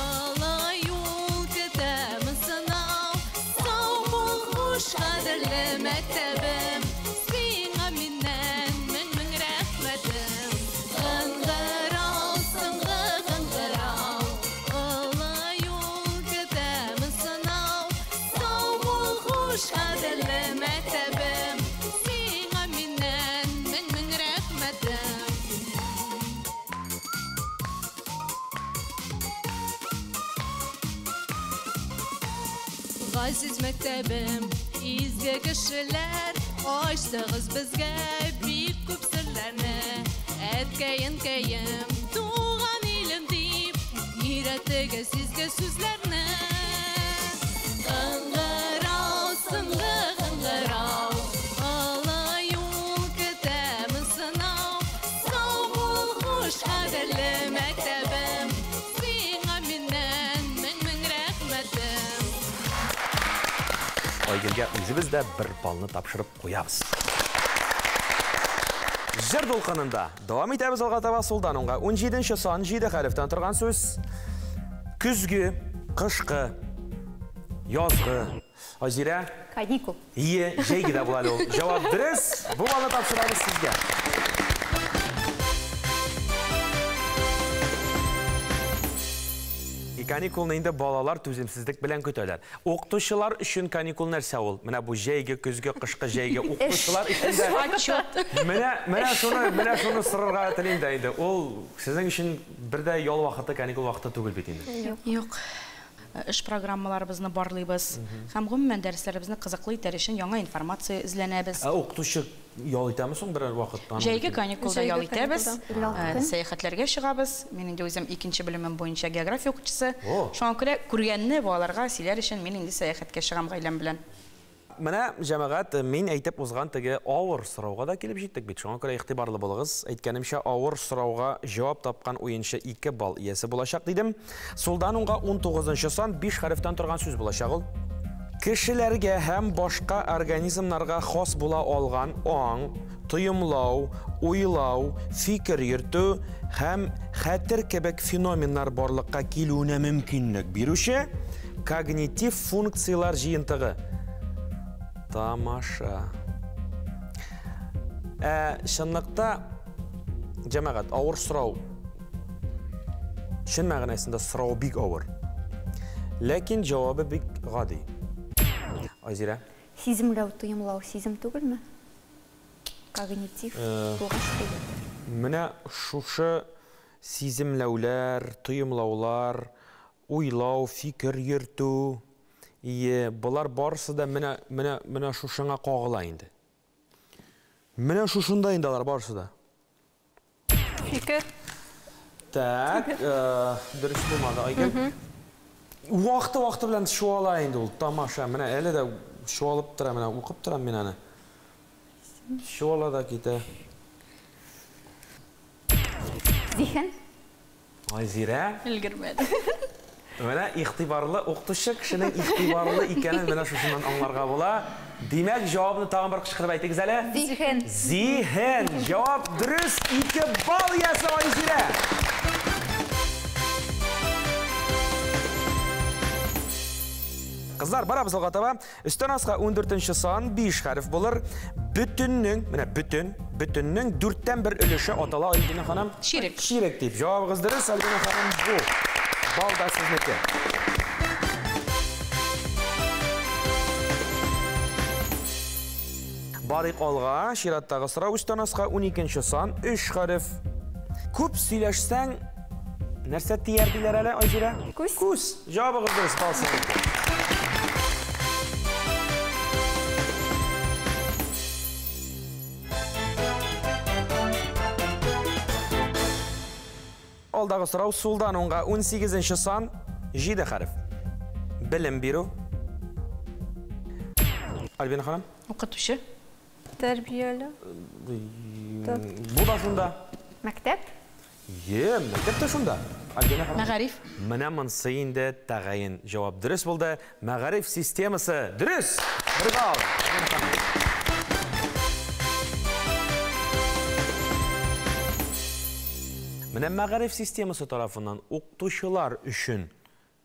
олы юл көтәмен сынау. Сау бул, хуш, кадерле мәктәбем, сиңа миннән мең-мең рәхмәтем. Кыңгырау, соңгы кыңгырау, олы юл көтәмен сынау. Сау бул, хуш, кадерле мәктәбем, сиңа миннән мең-мең рәхмәтем. Газиз мәктәбем, изге кешеләр, ачтыгыз безгә бик күп серләрне. Әткәй-әнкәем, туган илем дип, өйрәттегез изге сүзләрне. Кыңгырау, соңгы кыңгырау, олы юл көтәмен сынау. Сау бул, хуш, кадерле мәктәбем, сиңа миннән мең-мең рәхмәтем. Айгөлгә үзебез дә бер балны тапшырып куябыз. Җыр дулкынында дәвам итәбез алга таба сулдан уңга. 17 сан 7 хәрефтән торган сүз. Көзге, кышкы, язгы. Айзирә? Каникул. Ие, җәйге дә була әле ул. Җавап дөрес. Бу балны тапшырабыз сезгә. Каникулны инде балалар түземсезлек белән көтәләр. Укытучылар өчен каникул нәрсә ул? Менә бу җәйге, көзге, кышкы, җәйге укытучылар өчен дә Отчет. Менә шуны сорарга телим дә инде. Ул сезнең өчен бер дә ял вакыты, каникул вакыты түгел бит инде. Юк. Эш программаларыбызны барлыйбыз. Һәм гомумән дәресләребезне кызыклы итәр өчен яңа информация эзләнәбез. Ә укытучы ял итәме соң берәр вакытта? Җәйге каникулда ял Җәйге итәбез. каникулда. Сәяхәтләргә чыгабыз. Мин инде үзем икенче белемем буенча география укытучысы. О. Шуңа күрә күргәнне балаларга сөйләр өчен мин инде сәяхәткә чыгам гаиләм белән. Менә, җәмәгать, мин әйтеп узган теге авыр сорауга да килеп җиттек бит. Шуңа күрә игътибарлы булыгыз. Әйткәнемчә, авыр сорауга җавап тапкан уенчы 2 балл иясе булачак дидем. Сулдан уңга 19 сан 5 хәрефтән торган сүз булачак ул. Кешеләргә һәм башка организмнарга хас була алган аң, тоемлау, уйлау, фикер йөртү һәм хәтер кебек феноменнар барлыкка килүенә мөмкинлек бирүче когнитив функцияләр җыентыгы. Тамаша. Чынлыкта, җәмәгать, авыр сорау. Чын мәгънәсендә сорау бик авыр. Ләкин җавабы бик гади. Айзирә. Сиземләү, тоемлау сизем түгелме? Когнитив булгач түгел. Менә шушы сиземләүләр, тоемлаулар, уйлау, фикер йөртү, ие, болар барысы да менә шушыңа кагыла инде. Менә шушында инде алар барысы да. Фикер. Так, дөрес булмады, Айгөл. Вакыты-вакыты белән шуала инде ул, тамаша. Менә әле дә шуалып тора, менә укып торам мин аны. Шуала да китә. Зиһен. Айзирә. Өлгермәде. Менә игътибарлы укытучы кешенең игътибарлы икәнен менә шушыннан аңларга була. Димәк, җавабны тагын бер кычкырып әйтегез әле. Зиһен. Зиһен. Җавап дөрес. 2 балл иясе Айзирә. Кызлар, барабыз алга таба. Өстән аска 14 сан 5 хәреф булыр. Бөтеннең, менә бөтен, бөтеннең 1/4 өлеше атала, Альбина ханым. Чирек. Чирек дип. Җавабыгыз дөрес, Альбина ханым, бу балл да сезнеке. Барыйк алга, чираттагы сорау өстән аска 12 сан 3 хәреф. Күп сөйләшсәң, нәрсә тияр диләр әле, Айзирә? Күз. Күз. Җавабыгыз дөрес, балл сезнеке. Алдагы сорау сулдан уңга 18 сан 7 хәреф. Белем бирү. Альбина ханым. Укытучы. Тәрбияле. Бу да шунда. Мәктәп. Е, мәктәп тә шунда. Альбина ханым. Мәгариф. Менә монсы инде тәгаен җавап дөрес булды. Мәгариф системасы дөрес. Бер балл. Альбина ханым. Менә мәгариф системасы тарафыннан укытучылар өчен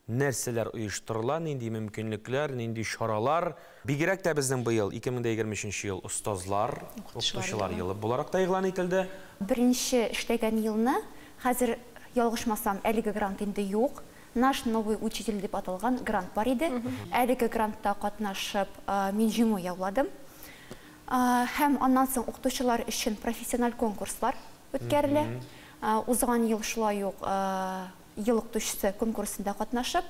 нәрсәләр оештырыла, нинди мөмкинлекләр, нинди чаралар. Бигрәк тә безнең быел 2023 ел остазлар, укытучылар елы буларак та игълан ителде. Беренче эшләгән елны, хәзер ялгышмасам, әлеге грант инде юк. Наш новый учитель дип аталган грант бар иде. Әлеге грантта катнашып, мин җиңү яуладым. Һәм аннан соң укытучылар өчен профессиональ конкурслар үткәрелә. Узган ел шулай ук ел укытучысы конкурсында катнашып,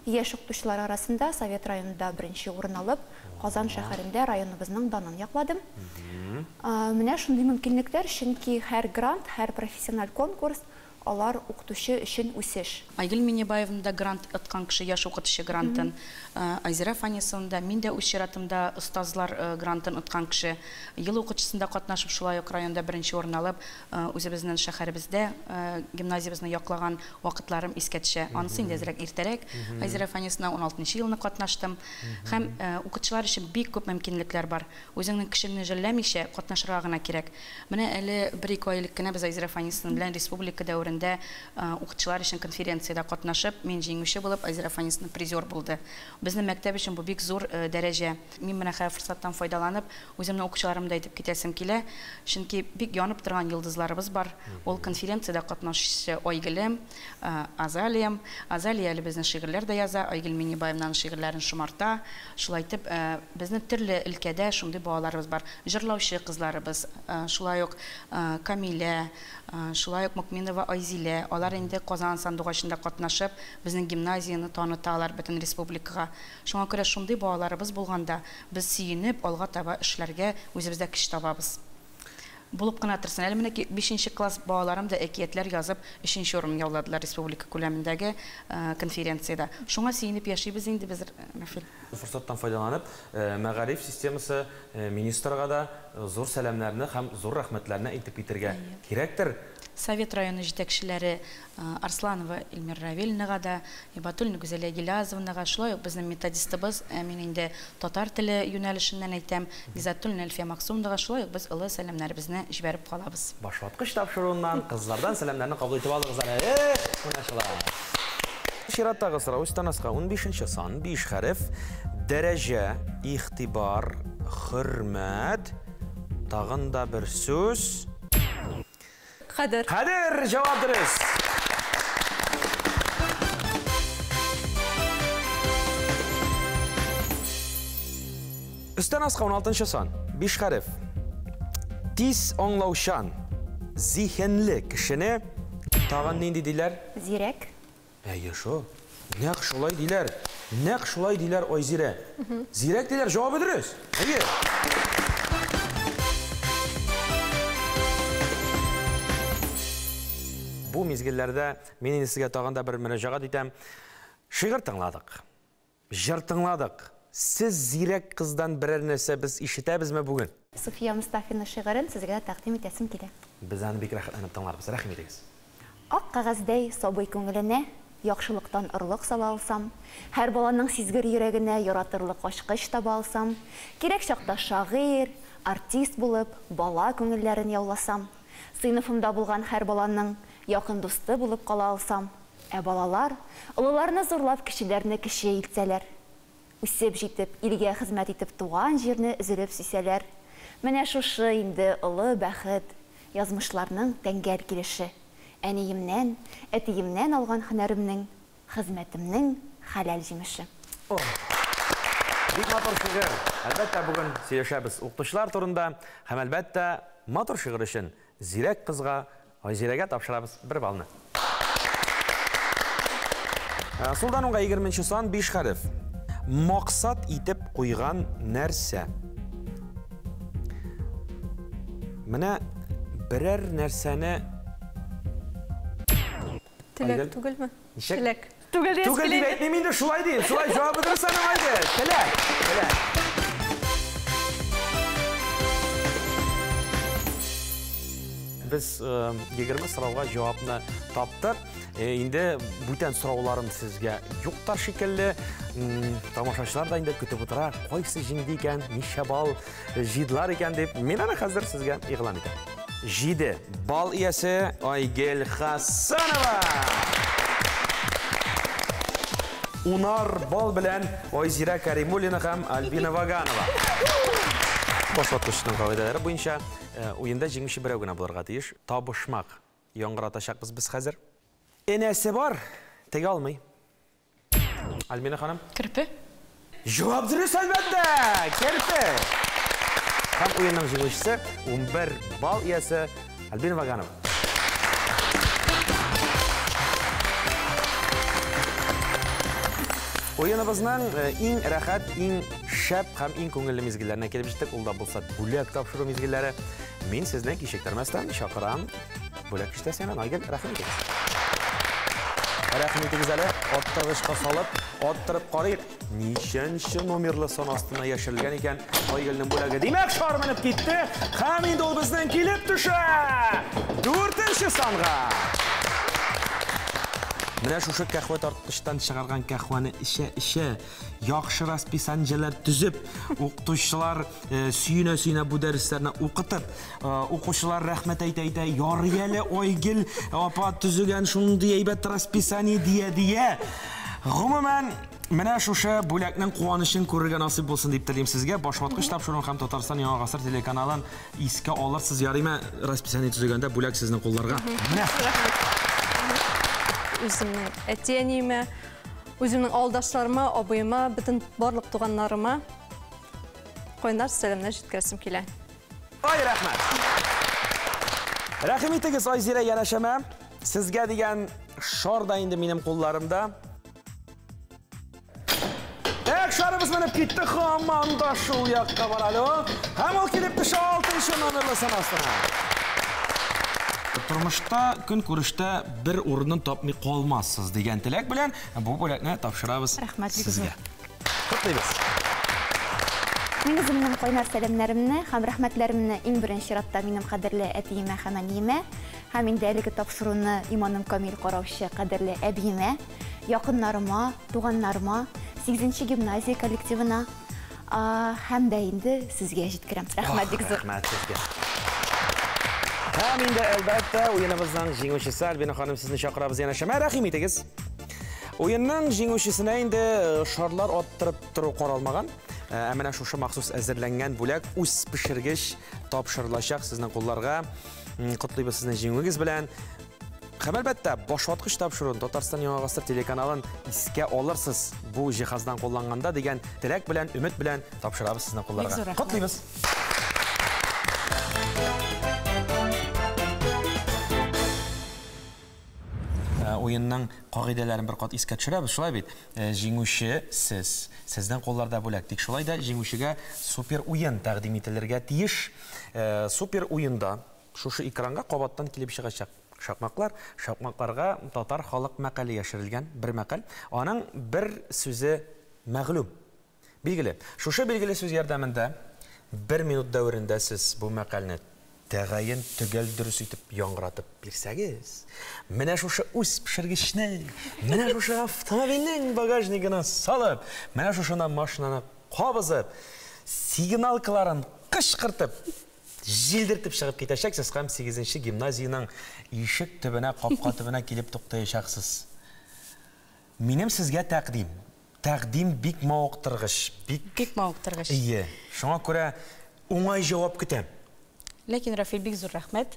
яшь укытучылар арасында Совет районында беренче урын алып, Казан шәһәрендә районыбызның данын якладым. Менә шундый мөмкинлекләр, чөнки һәр грант, һәр профессиональ конкурс алар укытучы өчен үсеш. Айгөл Миннебаевна да грант откан кеше, яшь укытучы грантын. Айзирә Фанисовна да, мин дә үз чиратымда остазлар грантын откан кеше. Ел укытучысында катнашып, шулай ук районда беренче урын алып, үзебезнең шәһәребездә гимназиябезне яклаган вакытларым искә төшә. Анысы инде әзрәк иртәрәк. Айзирә Фанисовна 16 елны катнаштым. Һәм укытучылар өчен бик күп мөмкинлекләр бар. Үзеңнең көчеңне жәлләмичә катнашырга гына кирәк. Менә әле бер-ике ай элек кенә без Айзирә Фанисовна белән республика дәверендә укытучылар өчен конференциядә катнашып, мин җиңүче булып, Айзирә Фанисовна призер булды. Безнең мәктәп өчен бу бик зур дәрәҗә. Мин менә хәзер форсаттан файдаланып, үземнең укучыларымны да әйтеп китәсем килә, чөнки бик янып торган йолдызларыбыз бар. Ул конференциядә катнашучы Айгөлем, Азалиям. Азалия әле безнең шигырьләр дә яза, Айгөл Миннебаевнаның шигырьләрен шомарта. Шулай итеп, безнең төрле өлкәдә шундый балаларыбыз бар. Җырлаучы кызларыбыз, шулай ук Камилә, шулай ук Мукминова Айзилә. Алар инде Казан сандугачында катнашып, безнең гимназияне таныталар бөтен республикага. Шуңа күрә шундый балаларыбыз булганда, без сөенеп, алга таба эшләргә үзебездә көч табабыз. Булып кына торсын. Әле менә 5 класс балаларым да әкиятләр язып, 3 урын яуладылар республика күләмендәге конференциядә. Шуңа сөенеп яшибез инде без, Рафил. Форсаттан файдаланып, мәгариф системасы министрга да зур сәламнәрне һәм зур рәхмәтләрне әйтеп китергә кирәктер. Совет районы җитәкчеләре Арсланова Эльмира Равилнага да, Ибатуллина Гүзәлия Гилязовнага, шулай ук безнең методистыбыз, мин инде татар теле юнәлешеннән әйтәм, Гизатуллина Әлфия Максумовнага шулай ук без олы сәламнәребезне җибәреп калабыз. Башваткыч тапшыруыннан кызлардан сәламнәрне кабул итеп алыгыз әле. Эх, менә шулай. Чираттагы сорау өстән аска 15 сан, 5 хәреф, дәрәҗә, игътибар, хөрмәт, тагын да бер сүз. Кадер. Кадер, җавап дөрес. Өстән аска 16 сан, 5 хәреф. Тиз аңлаучан, зиһенле кешене тагын нинди диләр? Зирәк. Әйе, шул. Нәкъ шулай диләр. Нәкъ шулай диләр, Айзирә. Зирәк диләр, җавабы дөрес. Әйе. Бу мизгелләрдә мин инде сезгә тагын да бер мөрәҗәгать итәм. Шигырь тыңладык. Җыр тыңладык. Сез зирәк кыздан берәр нәрсә без ишетәбезме бүген? Суфия Мустафина шигырен сезгә тәкъдим итәсем килә. Без аны бик рәхәтләнеп тыңларбыз. Рәхим итегез. Ак кәгазьдәй сабый күңеленә яхшылыктан орлык сала алсам, һәр баланың сизгер йөрәгенә яратырлык ачкыч таба алсам, кирәк чакта шагыйрь, артист булып, бала күңелләрен яуласам, сыйныфымда булган һәр баланың якын дусты булып кала алсам, ә балалар олыларны зурлап кешеләрне кеше итсәләр, үсеп җитеп, илгә хезмәт итеп туган җирне өзелеп сөйсәләр, менә шушы инде олы бәхет, язмышларның тәңгәл килеше. Әниемнән, әтиемнән алган һөнәремнең, хезмәтемнең хәләл җимеше. Бик матур шигырь. Әлбәттә, бүген сөйләшәбез укытучылар турында һәм әлбәттә, матур шигырь өчен зирәк кызга, Айзирәгә тапшырабыз бер баллны. Сулдан уңга 20 сан, 5 хәреф. Максат итеп куйган нәрсә. Менә берәр нәрсәне Теләк түгелме? Теләк. Түгел Түгел дип әйтмим инде, шулай дим. Шулай җавабы дөрес аның Айгөл. Теләк. Теләк. Без 20 сорауга җавапны таптык. Инде бүтән сорауларым сезгә юктар шикелле. Тамашачылар да инде көтеп утыра, кайсы җиңде икән, ничә балл җыйдылар икән дип. Мин аны хәзер сезгә игълан итәм. 7 балл иясе Айгөл Хасанова. 10 балл белән Айзирә Каримуллина һәм Альбина Ваганова. Башваткычның кагыйдәләре буенча уенда җиңүче берәү генә булырга тиеш. Табышмак яңгыратачакбыз без хәзер. Энәсе бар, теге алмый. Альбина ханым. Керпе. Җавап дөрес, әлбәттә! Керпе. Һәм уенның җиңүчесе 11 балл иясе Альбина Ваганова. Уеныбызның иң рәхәт, иң шәп һәм иң күңелле мизгелләренә килеп җиттек. Ул да булса бүләк тапшыру мизгелләре. Мин сезне кичектермәстән чакырам. Бүләк киштәсенә, Айгөл, рәхим итегез. Рәхим итегез әле, аттыргычка салып, аттырып карыйк. Ничәнче номерлы сан астына яшерелгән икән Айгөлнең бүләге. Димәк, шар менеп китте. Һәм инде ул безнең килеп төшә. 4-нче санга. Менә шушы кәхвә тарткычтан чыгарган кәхвәне эчә-эчә, яхшы расписаниеләр төзеп, укытучылар сөенә-сөенә бу дәресләрне укытып, укучылар рәхмәт әйтә-әйтә, ярый әле Айгөл апа төзегән шундый әйбәт расписание дия-дия. Гомумән, менә шушы бүләкнең куанычын күрергә насыйп булсын дип телим сезгә. Башваткыч тапшыруын һәм Татарстан Яңа Гасыр телеканалын искә алырсыз, ярыймы, расписание төзегәндә бүләк сезнең кулларга. Менә. Үземнең әти-әниемә, үземнең авылдашларыма, абыема, бөтен барлык туганнарыма кайнар сәламнәр җиткерәсем килә. Ай, рәхмәт. Рәхим итегез, Айзирә янәшәмә. Сезгә дигән шар да инде минем кулларымда. Так, шарыбыз менеп китте, һаман да шул якка бара әле ул. Һәм ул килеп төшә 6 номерлы сан астына. Тормышта, көнкүрештә бер урынын тапмый калмассыз дигән теләк белән бу бүләкне тапшырабыз сезгә. Котлыйбыз. Мин үземнең кайнар сәламнәремне һәм рәхмәтләремне иң беренче чиратта минем кадерле әтиемә һәм әниемә, Һәм инде әлеге тапшыруны иманым камил караучы кадерле әбиемә, якыннарыма, туганнарыма, 8 нче гимназия коллективына һәм дә инде сезгә җиткерәм. Рәхмәт бик зур. Рәхмәт сезгә. Һәм инде, әлбәттә, уеныбызның җиңүчесе Альбина ханым, сезне чакырабыз янәшәмә. Рәхим итегез. Уенның җиңүчесенә инде шарлар аттырып тору каралмаган. Ә менә шушы махсус әзерләнгән бүләк үз пешергеч тапшырылачак сезнең кулларга. Котлыйбыз сезне җиңүегез белән. Һәм әлбәттә, башваткыч тапшыруын Татарстан Яңа Гасыр телеканалын искә алырсыз бу җиһаздан кулланганда дигән теләк белән, өмет белән тапшырабыз сезнең кулларга. Котлыйбыз. Уенның кагыйдәләрен бер кат искә төшерәбез, шулай бит? Җиңүче сез. Сезнең кулларда бүләк. Тик шулай да җиңүчегә супер уен тәкъдим ителергә тиеш. Супер уенда шушы экранга кабаттан килеп чыгачак шакмаклар. Шакмакларга татар халык мәкале яшерелгән бер мәкаль. Аның бер сүзе мәгълүм. Билгеле. Шушы билгеле сүз ярдәмендә бер минут дәверендә сез бу мәкальне тәгаен төгәл дөрес итеп яңгыратып бирсәгез, менә шушы үз пешергечне, менә шушы автомобильнең багажнигына салып, менә шушына машинаны кабызып, сигналкаларын кычкыртып, җилдертеп чыгып китәчәксез һәм 8 гимназиянең ишек төбенә, капка төбенә килеп туктаячаксыз. Минем сезгә тәкъдим. Тәкъдим бик мавыктыргыч, бик мавыктыргыч. Ие. Шуңа күрә уңай җавап көтәм. Ләкин Рафил, бик зур рәхмәт.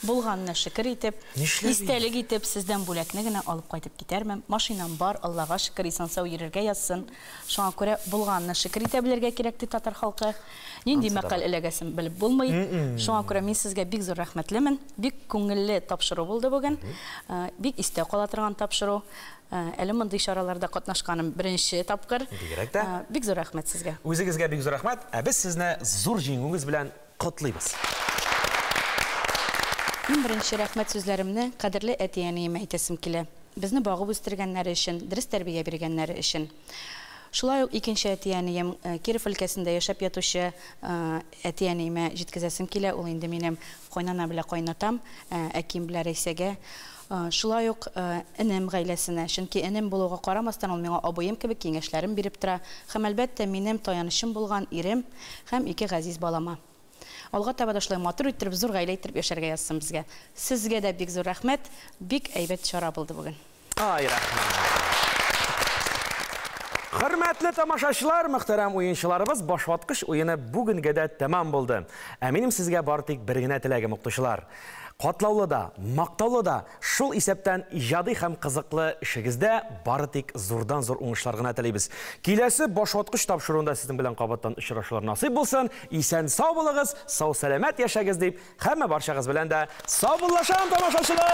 Булганына шөкер итеп, истәлек итеп сездән бүләкне генә алып кайтып китәрмен. Машинам бар, Аллага шөкер, исән-сау йөрергә язсын. Шуңа күрә булганына шөкер итә белергә кирәк ди татар халкы. Нинди мәкаль эләгәсен белеп булмый. Шуңа күрә мин сезгә бик зур рәхмәтлемен. Бик күңелле тапшыру булды бүген. Бик истә кала торган тапшыру. Әле мондый чараларда катнашканым беренче тапкыр. Бигрәк тә. Бик зур рәхмәт сезгә. Үзегезгә бик зур рәхмәт. Ә без сезне зур җиңүегез белән котлыйбыз. Иң беренче рәхмәт сүзләремне кадерле әти-әниемә әйтәсем килә. Безне багып үстергәннәре өчен, дөрес тәрбия биргәннәре өчен. Шулай ук икенче әти-әнием, Киров өлкәсендә яшәп ятучы әти-әниемә җиткезәсем килә. Ул инде минем кайнана белән кайнатам, әким белән Рәйсәгә. Шулай ук энем гаиләсенә, чөнки энем булуга карамастан ул миңа абыем кебек киңәшләрен биреп тора. Һәм әлбәттә минем таянычым булган ирем һәм ике газиз балама. Алга таба да шулай матур иттереп, зур гаилә иттереп яшәргә язсын безгә. Сезгә дә бик зур рәхмәт, бик әйбәт чара булды бүген. Ай, рәхмәт. Хөрмәтле тамашачылар, мөхтәрәм уенчыларыбыз, башваткыч уены бүгенгә дә тәмам булды. Ә минем сезгә бар тик бер генә теләгем, укытучылар. Катлаулы да, мактаулы да, шул исәптән иҗади һәм кызыклы эшегездә бары тик зурдан-зур уңышлар гына телибез. Киләсе башваткыч тапшыруында сезнең белән кабаттан очрашулар насыйп булсын. Исән-сау булыгыз, сау-сәламәт яшәгез дип, һәммә барчагыз белән дә саубуллашам, тамашачылар!